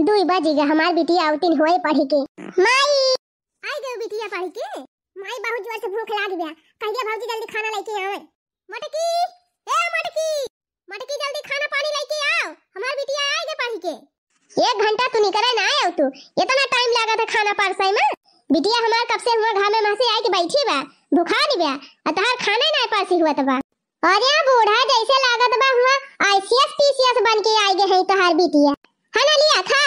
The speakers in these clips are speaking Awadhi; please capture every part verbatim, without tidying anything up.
दुई बजि गा, हमार बिटिया आवतिन होए पढ़ि के। माई! आइ गयो बिटिया पढ़ि के? माई, बहुत जोर से भूख लागि बा। कहि दिया भौजी जल्दी खाना लइके आवे। मटकी, ए मटकी, मटकी जल्दी खाना पानी लइके आव, हमार बिटिया आइ गे पढ़ि के। एक घंटा तू निकरे नाहीं आउ तू, एतना टाइम लागत है खाना परसइ मा। बिटिया हमार कब से हुआँ घामे मा से आइके बइठी बा, भुखानी बा, अउ तहार खाने नाहीं परसी हुवत बा। अरे बूढ़ा, जइसे लागत बा हुआँ ICS PCS बनिके आइ गे है तहार बिटिया। है ना लिया, खा।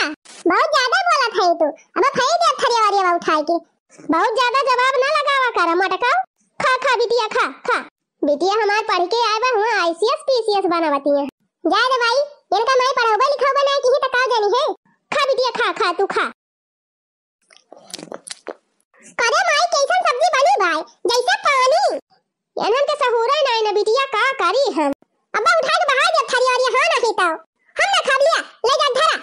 बहुत ज्यादा बोलत है तू, अब फेंक दे थरिया वरिया उठाइके। बहुत ज्यादा जवाब ना लगावा करा मटकाऊ। खा खा बिटिया, खा खा। बिटिया हमार पढ़िके आए बा हुआँ ICS PCS बनावतिया। जाए दे माई, इनका माई पढ़उबे लिखउबे नाहीं किही त का जानी है। खा बिटिया, खा खा, तू खा। करे माई, कइसन सब्जी बनी भाई, जइसे पानी। इनन के सहूरे नाहीं न बिटिया, का करी हम। अब्बा उठाइके बहार दे थरिया वरिया, हाँ नाहीं तउ। हम ना खाब लिया, लइ जा धरा।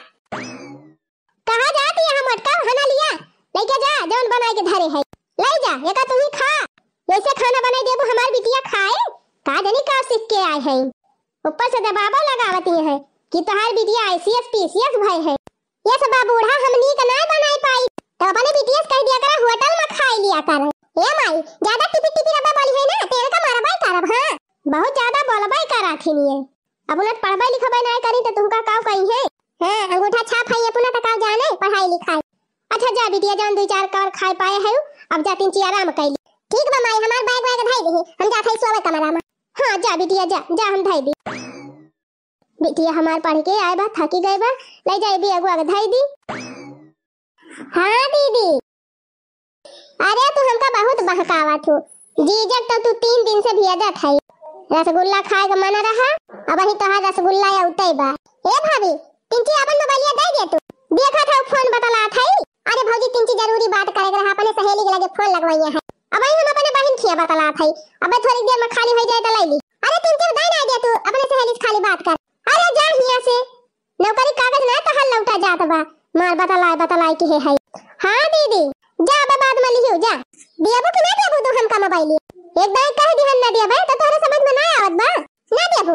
कहाँ जात है हम मटका, है ना लिया, लइके जा, जउन बनाइके धरे है, लइ जा, एका तुहीं खा। अइसे खाना बनाइ देबू हमार बिटिया खाए, का जानी का सीख के आए है। ऊपर से दबावो लगावती है कि तोहार बिटिया ICS PCS भए है। ये सब बा बूढ़ा, हम नीक नाहीं बनाइ पाई, तउ अपने बिटिया से कहि दिया करा होटल मा खाइ लिया करे। ए माई, ज्यादा टिपी टिपी रब्बा बोली है ना, तेरे का मरबइ करब, हाँ। बहुत ज्यादा बोलबइ करा थी निये। अब उनत पढ़बइ लिखबइ नाहीं करी त तुहका काउ कही है? हाँ, अंगूठा छाप है अपना त काउ जाने पढ़ाई लिखाई। अच्छा जा बिटिया, जउन दुइ चार कवर खाए पाए है, अब जा तीन ची आराम कइली। ठीक बा माई, हमार बैग वैग धइ दिही, हम जात है सोवे कमरा मा। हाँ जा बिटिया, जा जा, हम धइ दी। बिटिया हमार पढ़िके आए बा, थकी गए बा, लइ जाए बैग वैग धइ दी। हाँ दीदी। अरे तू हमका बहुत बहकावत हू। जीजक तो तू तीन दिन से भेजत है। रसगुल्ला खाए के मन रहा, अबहीं तोहार रसगुल्ला अउतै बा। ए भाभी, तिनची आपन मोबाइलिया दइ दे तू। देखत हउ फोन बतलात है। अरे भौजी, तिनची जरूरी बात करे के रहा, अपने सहेली के लगे फोन लगवइया है। अबहीं हम अपने बहिन खिया बतलात है। अबे थोड़ी देर मा खाली होइ जाए त लइ ली। अरे तिनची दइ ना दे तू, अपने सहेली से खाली बात कर। अरे जा हियाँ से। नौकरी कागज ना तोहार लौटा जात बा, मार बतलाए बतलाए के है। हाँ दीदी, जा बे बाद मा लिहियो, जा। देबू कि ना देबू तू हमका मोबाइल? एक दाई कह दिहन ना देबे, तो तोहरे समझ मा ना आवत बा। ना देबू?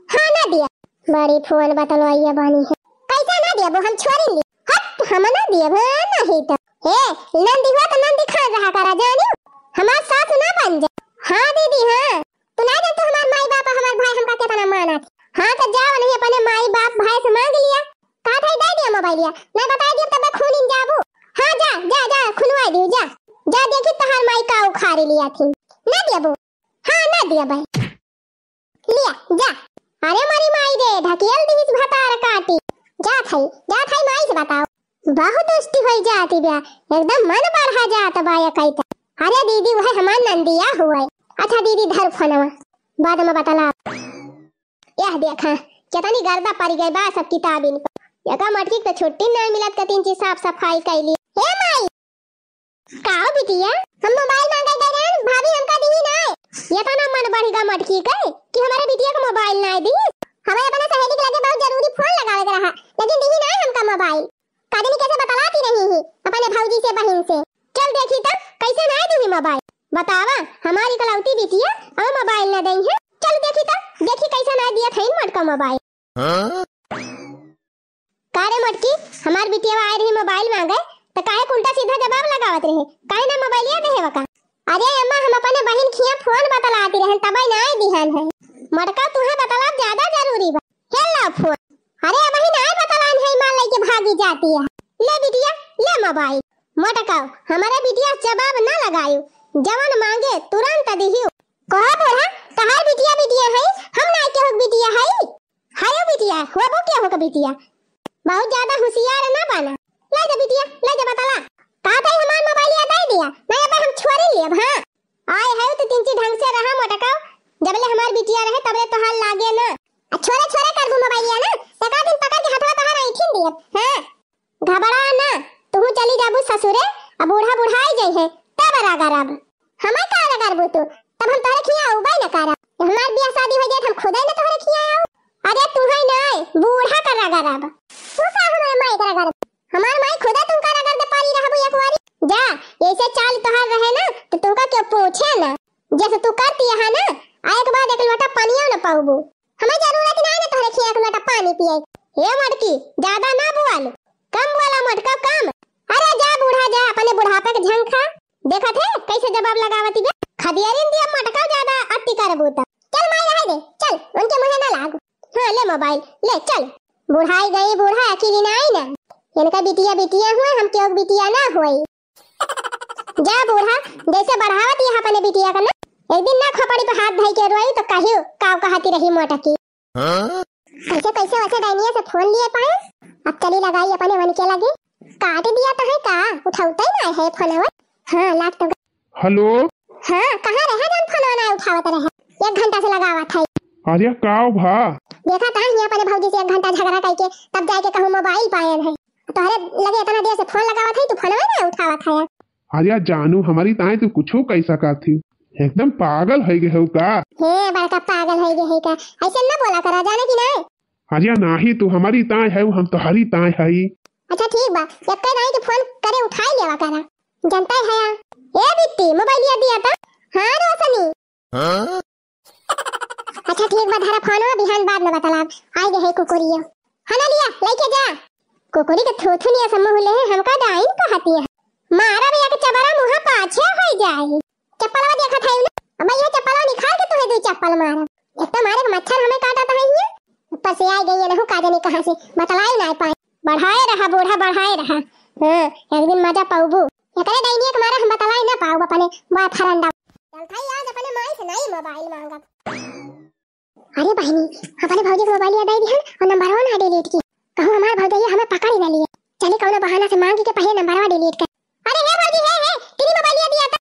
हाँ ना दिया। बड़ी फोन बतलवाइया बानी है। कैसा ना देबू, हम छोड़ी ली। हट, हम ना देबू, नहीं तो। हे, नंदी हुआ तो नंदी खान रहा करा जानी। हमार सास ना बन जा। हाँ दीदी, हाँ। तू ना जान, तू हमार माई बाप, हमार भाई हमका केतना मानत। हाँ, तो जाओ नहीं, अपने माई बाप भाई से मांग लिया। कहा था, दे दिया मोबाइलिया, नहीं बताई दिया, तब खून इन जाबू। हाँ, जा, जा, जा, खुलवा दियो, जा। जा, देखी तहार माई का उखारी लिया थी। ना दिया बू। हाँ, ना दिया भाई। लिया, जा। अरे मारी माई रे, ढकेल दीस भतार काटी। जा थाई, जा थाई माई से बताओ। बहुत दुष्टी होई जाती बा, एकदम मन बढ़ा जात बा या कही त। अरे दीदी, वह हमार नंदिया हुए। अच्छा दीदी, धर फोनवा, बाद मा बतला। यह देखा, केतनी गर्दा पड़ी गए बा सब किताबिन पर। एका मटकी के छुट्टी नहीं मिलत, कतिन ची साफ सफाई कैली। हे माई! का हो बिटिया? हम मोबाइल मांगे गए रहन, भाभी हमका दिही नाय। एतना मन बढ़ी गा मटकी के कि हमारे बिटिया का मोबाइल नाय दी। हमें अपने सहेली के लगे बहुत जरूरी फोन लगावे के रहा, लेकिन दिही नाय हमका मोबाइल। का जानी कैसे बतलाती रही ही अपने भौजी से, बहिन से। चल देखी त कैसे नाय दिही मोबाइल। बतावा, हमारी इकलौती बिटिया हमें मोबाइल ना दई है। चल देखी त, देखी कैसे नाय दिया था इन मटका मोबाइल। हाँ? का रे मोटकी, हमार बिटिया आए रही मोबाइल मांगे, त काहे उल्टा सीधा जवाब लगावत रहे? काहे ना मोबाइलिया देहे वका? अरे अम्मा, हम अपने बहिन खिया फोन बतलाती रहन, तबे ना आए दिहन है। मोटका, तुहे बतलाब ज्यादा जरूरी बा। हे ला फोन। अरे अबही ना आए बतलान है, मार लेके भागी जाती है। ले बिटिया, ले मोबाइल। मोटका, हमारे बिटिया जवाब ना लगायू, जवन मांगे तुरंत दिहियो। कहा बूढ़ा, तहार बिटिया बिटिया है, हम ना केहू के बिटिया है। हायो बिटिया, होबो केहू के बिटिया। बहुत ज्यादा होशियार ना बना। ले जा बिटिया, ले जा बतला। कहा था हमार मोबाइलिया दे दिया, नहीं अब हम छोड़े लिए अब, हाँ। आए है तो तिनची ढंग से रहा मोटका, जबले हमार बिटिया रहे तबले तोहार लागे ना। आ छोरे छोरे कर दू मोबाइलिया ना, एका दिन पकड़ के हथवा तोहार ऐठिन दिए, हाँ। घबरा ना, तुहू चली जाबू ससुरे, अब बूढ़ा बुढ़ाई जइहे, तब रगरब। हमें का रगरबू तू? तब हम तोहरे खिया उबे न करब। हमार बियाह शादी हो जाए, हम खुदे न तोहरे खिया आऊ। अरे तू है ना, बूढ़ा का रगरब। तू का हमारे माई का रगरब? हमार माई खुदे तुमका रगड़ दे पारी रहबू एक बारी। जा, ऐसे चाल तोहार रहे ना, तो तुमका क्यों पूछे ना? जैसे तू करती है ना, आ एक बार एक लोटा पानियो न पाऊबू। हमें जरूरत ना है ना तोहरे खिया एक लोटा पानी पिए। हे मटकी, ज्यादा ना बोल। लगावती बे। खदियारिन दिया मटका ज्यादा अति करबू त। चल माई रहे दे, चल, उनके मुँहे ना लागू। हाँ, ले मोबाइल, ले चल। बुढ़ाई गई बूढ़ा, अकेली ना आई ना। इनका बिटिया बिटिया हुए, हम केहू बिटिया ना होई। जा बूढ़ा, जैसे बढ़ावत यहाँ अपने बिटिया का ना, एक दिन ना खोपड़ी पे हाथ धई के रोई तो कहियो काव कहती रही मोटकी। हाँ? कैसे कैसे वैसे डाइनिया से फोन लिए पाए, अब चली लगाई अपने मन के लगे। काट दिया तो है का, उठावते ही ना है फोनवा। हाँ, लाग तो ग- हेलो। हाँ, कहाँ रहे जौन फोनवा ना उठावत रहे, एक घंटा से लगावत है। अरे काव भा? देखा था यहाँ अपने भौजी से एक घंटा झगड़ा करके तब जाके कहूँ मोबाइल पायन है। तोहरे लगे इतना देर से फोन लगावत है, तू फोनवा ना उठावत है। अरे जानू, हमारी ताई तू कुछो कह सकत थी, एकदम पागल हो गए हो का? हे बड़का पागल हो गए है का? ऐसे ना बोला करा, जाने की ना? अरे नाही, तू हमारी ताई है, हम तोहरी ताई है। अच्छा ठीक बा, एक नाई के फोन करे उठाई लेवा करा, जनता है। ए बिट्टी, मोबाइल दिया दिया था। हाँ रोशनी। हाँ? अच्छा ठीक बा, धरा फोनवा, बिहान बाद में बतलाब। आई गए है कुकुरियो। हना लिया, लेके जा। कुकुरी के थूथू निया समूह ले है, हमका डाइन कहती है। मारा भैया के चबरा मुँह पाछे हो जाए। चप्पलवा देखत है ना? अब ये चप्पलवा निकाल के तुहे दो चप्पल मारब। एक तो मारे के मच्छर हमें काटत है ये, ऊपर से आ गई है, नहु का जाने कहाँ से, बतलाई ना पाए। बढ़ाए रहा बूढ़ा, बढ़ाए रहा। हाँ, एक दिन मजा पाऊबू। एकरे डाइनिया के मारे हम बतलाई ना पाऊब अपने बॉयफ्रेंड। चल थाई आज अपने माई से नहीं मोबाइल मांगब। अरे बहिनी, अपने भौजी के मोबाइल याद आई दिहन और नंबरवा ना डिलीट की। कहूँ हमार भौजैया हमें पकड़ ही ना लिए। चली कौनो बहाना से मांगी के पहले नंबरवा डिलीट कर। अरे हे भौजी, हे, हे, तेरी मोबाइल याद दिया था।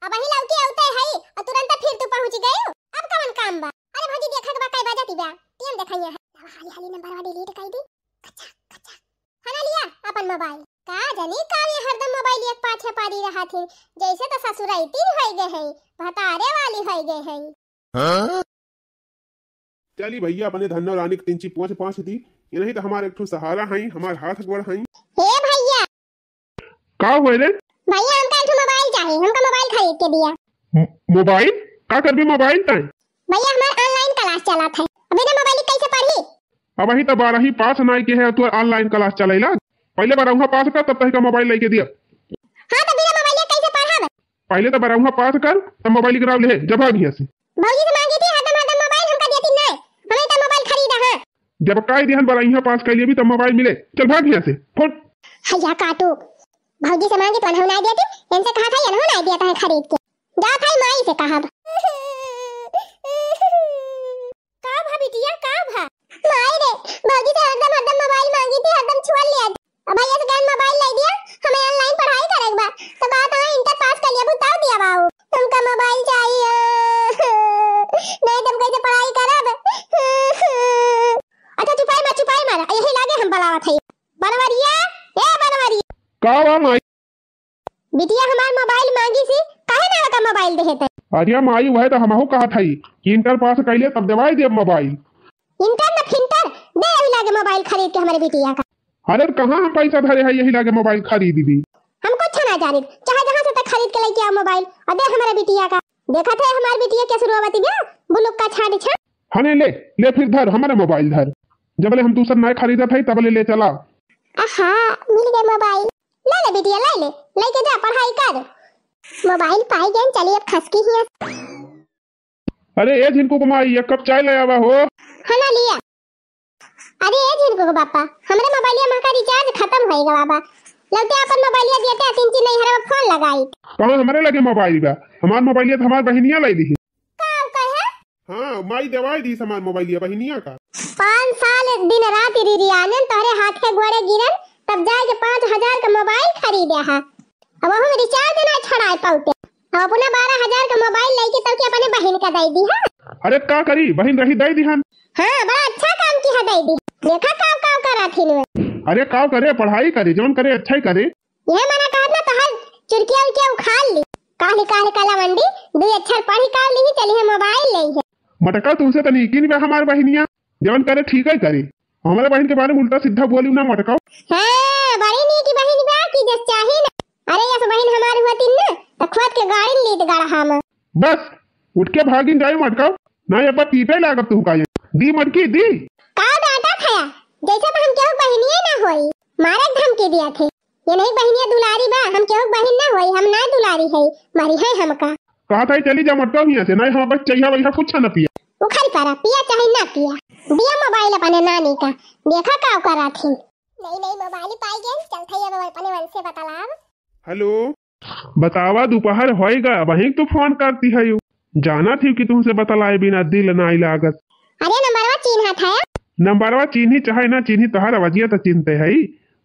अब वही लौकी औते है और तुरंत फिर तू पहुँच गई। अब कौन काम बा? अरे भौजी देखा के बा कई बजत बा। टीएम देखाइया है। अब हाली हाली नंबरवा डिलीट कर दी। कच्चा, कच्चा। हना लिया अपन मोबाइल। का जानी का ये हरदम मोबाइल एक पाछे पारी रहा थी। जैसे तो ससुरैती हो गए है, भतारे वाली हो गए है। हाँ? चली भैया, अपने धन्नो रानी के तिंची पोंछ पाँच दी, ये नहीं तो हमार एक ठो सहारा हई, हमार हाथ गोड़ हई। हे भैया। का हुए रे? भैया, हमका एक ठो मोबाइल चाही, हमका मोबाइल खरीद के दिया। म-, मोबाइल? का करबी मोबाइल ताई? भैया, हमार ऑनलाइन क्लास चलत है, बिना मोबाइल कैसे पढ़ी? अबही तो बारहवीं पास नाई के है, तू ऑनलाइन क्लास चलैला। पहले बारहवीं पास कर, तब तही का मोबाइल लेके दिया। हाँ, तो बिना मोबाइल कैसे पढ़ब? पहले तो बारहवीं पास कर, तब मोबाइल गिराव ले, जब भाग यहाँ से। भौजी से मांगी थी हरदम हरदम मोबाइल, हमका देती नहीं। हमें तो मोबाइल खरीदा है। जब काई दिहन बारहवीं पास कर लेबी तब मोबाइल मिले। चल भाग यहाँ से, फुट। हैया काटू। भौजी से मांगी तो अनहु नहीं देती, इनसे कहा था अनहु नहीं देता है खरीद के। जा भाई माई से कहब। का भा बिटिया, का भा? माई रे, भौजी से हरदम, हरदम मोबाइल मांगी थी, हरदम छुअल लिया। अब भैया से कहन मोबाइल ले दिया, हमें ऑनलाइन पढ़ाई करे के बा। तो बात है इंटर पास कर लिया, बताओ दिया बाबू। हमका मोबाइल चाहिए। नहीं तब कैसे पढ़ाई करब? अच्छा चुपाई मार, चुपाई मार, यही लागे हम बलावत है। बनवरिया, ए बनवरिया। का बा माई? बिटिया हमार मोबाइल मांगी सी, काहे ना ओका मोबाइल देहे तै? अरे माई, वह तो हमहू कहत हई कि इंटर पास कैले तब देवाई देब मोबाइल। इंटर न फिंटर, दे यही लागे मोबाइल खरीद के हमारे बिटिया का। अरे तो कहाँ हम पैसा धरे है यही लागे मोबाइल खरीद दी? हम कुछ ना जानित, चाहे जहाँ से तक खरीद के लेके आओ मोबाइल और दे हमारे बिटिया का। देखत है हमार बिटिया कैसे रोवती बा, बुलुक का छाड़ी छा। हने ले, ले फिर धर, हमारे मोबाइल धर। जबले हम दूसर नए खरीदत है तबले ले चला। आहा, मिल गए मोबाइल। ले ले बिटिया, ले ले, लेके जा, पढ़ाई कर। मोबाइल पाई गए, चलिए अब खसकी हिया। अरे ए झिनकू के माई, एक कप चाय ले आवा हो। हाँ ना लिया। अरे ए झिनकू के पापा, हमरे मोबाइलिया में का रिचार्ज खत्म होई गवा बा। लौटे अपन मोबाइलिया दिए ते तीन चीज नहीं हरवा फोन लगाई। कहाँ हमरे लगे मोबाइल बा? हमार मोबाइलिया तो हमार बहिनिया लाई दी। का कहे? हाँ, माई देवाई दी हमार मोबाइलिया बहिनिया का। पाँच साल दिन रात रिरियानन तोहरे हाथे गोड़े गिरन, तब जाए के पाँच हजार का मोबाइल खरीदे हा। अब वहू में रिचार्ज ना छड़ाए पाउते। अब अपना बारह हजार का मोबाइल लेके तब के अपने बहिन का दे दी हा। अरे का करी, बहिन रही दे दी हन। हाँ, बड़ा अच्छा काम की है दे दी। देखा काव काव करा थी नु। अरे काव करे, पढ़ाई करे, जौन करे अच्छा ही करे। यह मना कहत ना तोहर चुरकिया उरकिया उखाड़ ली। काली काली काला मंडी, दू अक्षर पढ़ी काव ली, चली है मोबाइल ले है। मटका तुमसे तनी यकीन बा हमार बहिनिया, जवन करे ठीक है करे। हमारे बहिन के बारे में उल्टा सीधा बोली ना मटका। हाँ, बड़ी नीक बहिन बा की जस चाही ना। अरे यस बहिन हमार हुआ तीन ना, तो खोद के गाड़ी लीत गढ़ा में। बस, उठ के भागिन जाए मटका, ना ये पर पीटे लागब तू का। दी मटकी दी। का डांटा खाया, जैसे तो हम केहू बहिनिए ना होई, मारे धमकी दिया थे। ये नहीं बहिनिया दुलारी बा, हम केहू बहिन ना होई, हम ना दुलारी। अरे है, मरी है हमका। कहत है चली जा मटका हियाँ से, नहीं हम बस चइहा वइहा कुछ न पिया। उखरी परा, पिया चाहे ना पिया, दिया मोबाइल अपने नानी का, देखा का करत ही। नहीं, नहीं, मोबाइल पाई गए, चलत है अब अपने मन से बतलाव। हेलो। बतावा, दोपहर होएगा, वहीं तू फोन करती है यू। जानत ही कि तुमसे बतलाए बिना दिल नाई लागत। अरे, नंबरवा चिन्हत है? नंबरवा चिन्ही चाहे ना चिन्ही, तोहार आवाजिया तो चिन्हते है,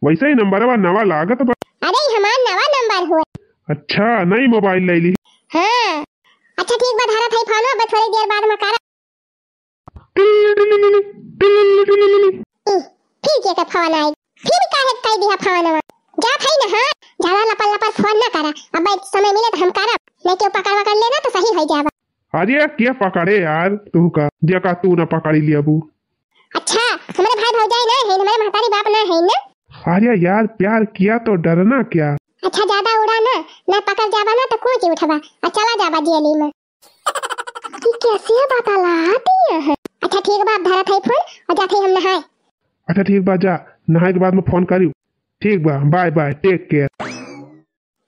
वैसे ही नंबरवा नवा लागत बा। अरे, ई हमार नवा नंबर हुआ। अच्छा, नई मोबाइल ले ली। हाँ। अच्छा, ठीक बा, धरत है फोन, अब थोड़ी देर बाद में करा। टिल टिल टिल टिल टिल। ई, फिर के के फोन आई? फिर काहे कह दिया फोनवा? जात है ना, हाँ? ज्यादा लपर लपर फोन ना करा। अब समय मिले तो हम करब, नहीं केहू पकड़ वकड़ लेना तो सही हो जाबा। अरे के पकड़े यार तुहका, जेका तू ना पकड़ी लियाबू। अच्छा, हमारे भाई भौजाई ना है, हमारे महतारी बाप ना है ना। अरे यार, प्यार किया तो डरना क्या? अच्छा, ज्यादा उड़ा ना, ना पकड़ जाबा ना तो कूच उठबा, आ चला जाबा जेली में। ई कैसे बतलाती है? अच्छा ठीक बा, अब धरत है फोन और जात है हम नहाए। अच्छा ठीक बा, जा, नहाए के बाद में फोन करियो। ठीक बा, bye bye, take care।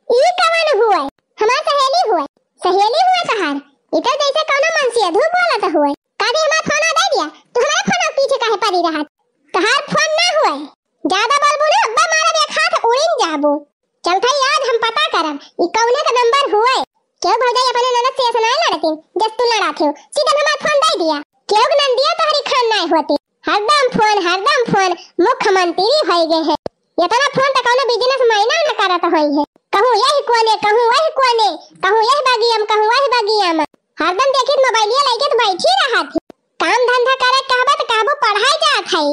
ई कवन हुए? हमार सहेली हुए। सहेली हुए तहार? ई तो जैसे कौनो मनसेधू बोलत हुए। कभी हमार फोन दे दिया, तू हमारे फोन के पीछे काहे पड़ी रहत? तहार फोन ना हुए। ज्यादा बोलबू ना, अब्बा मारब एक हाथ उड़िन जाबू। चलत हई, आज हम पता करब, ई कौने का नंबर हुए। केहू भौजाई अपने ननद से ऐसे नाय लड़तीन, जस तू लड़ात हो। सीधन हमार फोन दे दिया। केहू के ननदिया तोहरी खान नाय होती। हरदम फोन, हरदम फोन, मुख्यमंत्री होई गए हैं। इतना फोन तो कौनो business मैना न करत होई है। कहूँ यही कोने, कहूँ वही कोने, कहूँ यही बगिया में, कहूँ वही बगिया में। हरदम देखित मोबाइलिया लेके तो बैठी रहत ही। काम धंधा करे कहबा तो कहबो पढ़ाई जात है।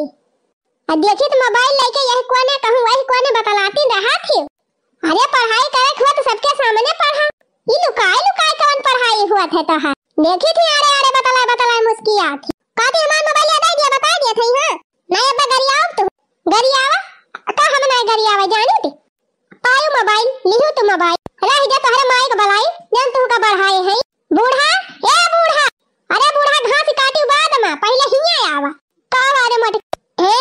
आ देखित मोबाइल लेके यही कोने कहूँ वही कोने बतलाती रहत ही। अरे पढ़ाई करे के हुआ तो सबके सामने पढ़ा। ई लुकाए लुकाए कौन पढ़ाई हुआ थे तोहार? देखित ही आड़े आड़े बतलाए बतलाए मुस्कियात ही। कहती हमार मोबाइल दे दिया, बता दिया था, हाँ? नहीं अब्बा गरियाओ तू। गरियावा? का हम नहीं गरियावा जानी थी? पायो मोबाइल, लिहू तू मोबाइल। रह जा तोहरे माई के बलाई, जन तू का बढ़ाए है। बूढ़ा, ए बूढ़ा, अरे बूढ़ा घास काटी बाद में, पहले हियाँ आवा। का रे मोट, ए,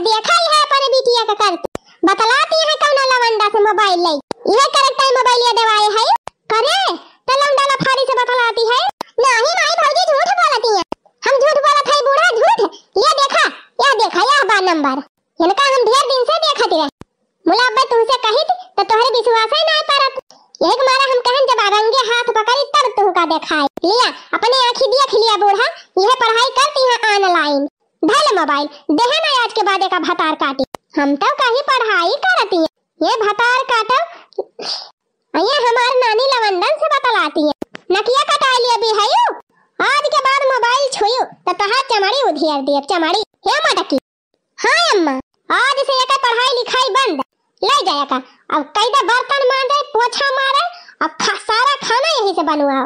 देखा ही है अपने बिटिया का करती। बतलाती है कौना लवंडा से मोबाइल लाई। इहे करत है मोबाइलिया देवाए है। करे, तो लवंडा लफारी से बतलाती है। नहीं माई भौजी झूठ बोलती है। हम झूठ बोलत है बूढ़ा झूठ। ये देखा, यह देखा, यह बा नंबर। इनका हम ढेर दिन से देखत रहे। मुला अब्बे तुहसे कहित त तोहरे विश्वास ही नाय परत। यही के मारे हम कहन जब रंगे हाथ पकड़ी तब तुहका देखाई। लिया, अपने आँखी देख लिया बूढ़ा, यह पढ़ाई करती है online। धैल मोबाइल, देहे ना आज के बाद एका भतार काटी। हम तो कहीं पढ़ाई करती हैं, ये भतार काटो। ये हमार नानी लवंडन से बतलाती है। नकिया कटाई लिया भी है यू। आज के बाद मोबाइल छुयू त तोहार चमड़ी उधियर दिए, चमड़ी। हे मटकी, हाँ अम्मा, आज से एकर पढ़ाई लिखाई बंद। ले जाए का, अब कई दे बर्तन मांजे, पोछा मारे, अब खा-, सारा खाना यही से बनवाओ।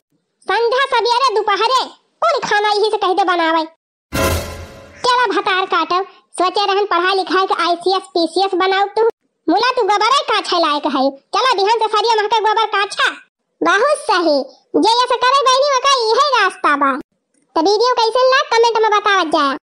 संझा, सवेरे, दोपहरे कुल खाना यही से कह दे बनावे। चला भतार काटो, सोचे रहन पढ़ाई लिखाई के ICS PCS बनाओ तू। मुला तू गोबरे काछे लायक है। चला बिहान से सरिया महके गोबर काछा। बहुत सही, जे ऐसे करे बहनी ओका इहे रास्ता बा। तो video कैसन लाग comment में बतावत जाया।